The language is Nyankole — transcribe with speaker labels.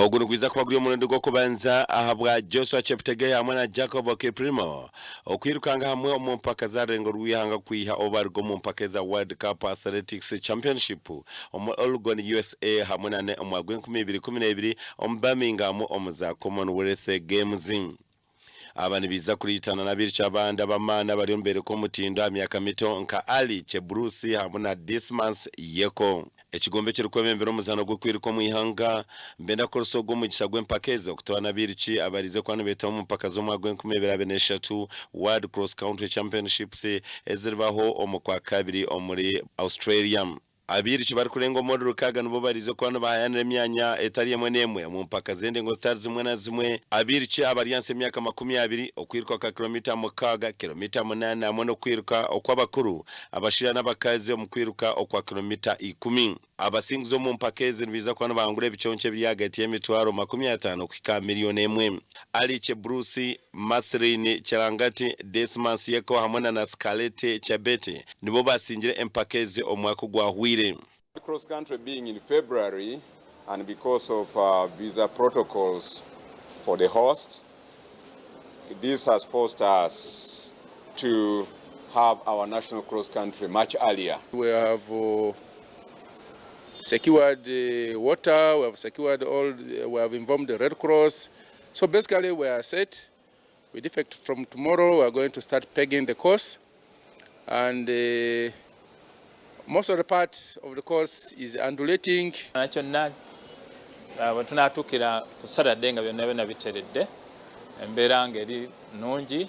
Speaker 1: Ogu nigwiza kuba guri omurundi gw'okubanza ahabwa Joshua Cheptegei hamwe na Jacob Kiplimo okwirukanga hamwe omu mpaka z'arurengo rw'eihanga kwiha obu baruga omu mpaka eza World Cup Athletics Championship omu Oregon, USA hamwe na omwaka gw'enkumi ibiri ikumi n'ebiri omu Birmingham omu za Commonwealth Games. Aba nibaija kuriitana n'abairukyi abandi ab'amaani abariyo nibeereka omutindo aha myaka mito nka Ali Chebrusi hamwe na Dismas Yeko. Ekigombe ekirikwebembera omuzaano gw'okwiruka omu ihanga nibenda kukoresa ogu omugisha gw'empaka ezi okutwara n'abairukyi abarize kuba nibeetaba omu mpaka z'omwaka gw'enkumi ibiri abiri n'eshatu World Cross Country Championships eziribaho omu Kwakabiri omuri Australia. Abairuki barikurenga omuri rukaaga nibo barize kuba nibahayanira emyanya etari emwe n'emwe omu mpaka z'endengo zitari zimwe na zimwe. Abairuki abari ahansi y'emyaka 20, okwiruka kwa kilomita mukaaga, kilomita munaana hamwe n'okwiruka okw'abakuru, abashaija n'abakazi omu kwiruka okwa kilomita ikumi. Abasinguzi omu mpaka ezi nibaija kuba nibahangura ebiconco ebiri ahagati y'emitwaro 50 kuhika aha miriyoni emwe. Alice Bruce, Marceline Chelangati, Desmas Yeko hamwe na Scarlett Chebet nibo basingire empaka ezi omwaka ogwahwire.
Speaker 2: Cross country being in February and because of visa protocols for the host, this has forced us to have our national cross country much earlier.
Speaker 3: We have secured water, we have secured all, we have informed the Red Cross. So basically we are set. With effect from tomorrow, we are going to start pegging the course. And most of the part of the course is undulating.
Speaker 4: Kyonna bwe tunaatuukira ku Saturday nga byonna byonna biteredde, embeera ng'eri nnungi.